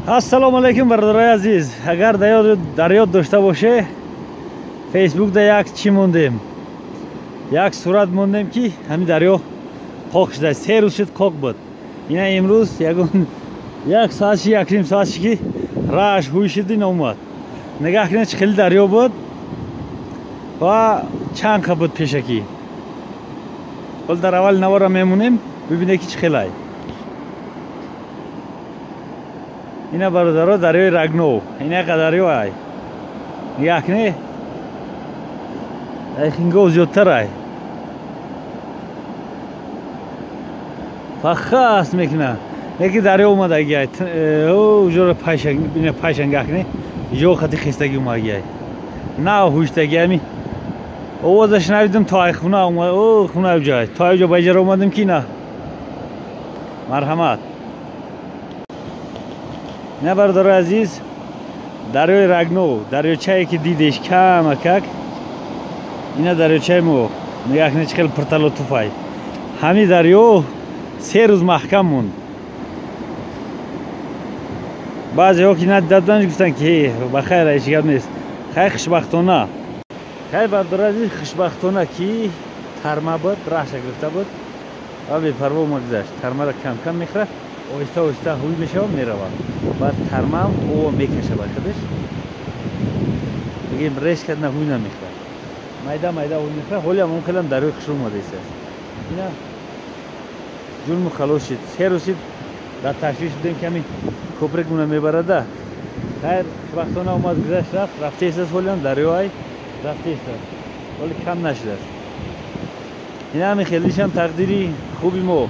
Ассалому алайкум, бародарои азиз. Агар дар ёд дошта боше, Фейсбукда як чӣ мондем, як сурат мондем, ки ҳамин дарё қоқ шуда, 3 рӯз шуд, қоқ буд. Ина имрӯз ягон як соат ши, якним соат ши, ки рааш ҳуй шуд, ин омад. Нигаҳ кунед, чӣ хеле дарё буд ва чанд қа буд пешакӣ. Ҳол дар аввали навора мемонем, бибинед, ки чӣ хелай. Ина, бародаро, дарёи Рагнов, инақа дарё ай. Нигаҳ кунед, хингов зиёдтар ай, фахас мекуна. Яки дарё омадаги ай, уҷоро пайшангаҳ кунед, иҷо хати хестагӣ омадаги ай, нав ҳуштаги. Ами овозаш навидим, то ай хуна омад, о хуна ҷай, то ай ҷо ба иҷара омадем, ки на марҳамат. Ина, бародарои азиз, дарёи Рагнов, дарёчае ки дидеш камакак, ина дарёчаи мо. Нигаҳ кунед, чӣ хеле пурталотуфай. Ҳамин дарё 3 рӯз маҳкам монд. Баъзеҳо ки надида буданд, гуфтанд, ки ба хайр, ҳеҷ гап нест. Хай, хушбахтона, хай, бародарои азиз, хушбахтона, ки тарма буд, раҳша гирифта буд ва бепарво омад, гузашт. Тармара кам кам мехӯрад, оҳиста оҳиста ҳуй мешавад, меравад. Баъд тармаам ова мекаша ба худаш, бигем, реш кард, на ҳуй намехӯрад, майда майда ҳуй мехӯрад. Ҳолиам он хелам дарёи хушрӯ омадаистааст. Ина ҷурму халос шид. 3 рӯз шид, дар ташвиш будем, ки ҳамин коприк муна мебарада. Хайр, хушбахтона омад, гузашт, рафт, рафтаистааст. Ҳолиам дарё ай рафтаистааст, ҳоли кам нашудааст. Ина ҳамин хелишам тақдири хуби мо.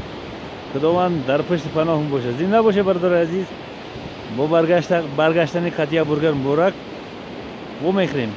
Худованд дар пушти паноҳум бошад. Зинда боше, бародари азиз. Бо баргаштани Қатия Бургар муборак. Вомехӯрем.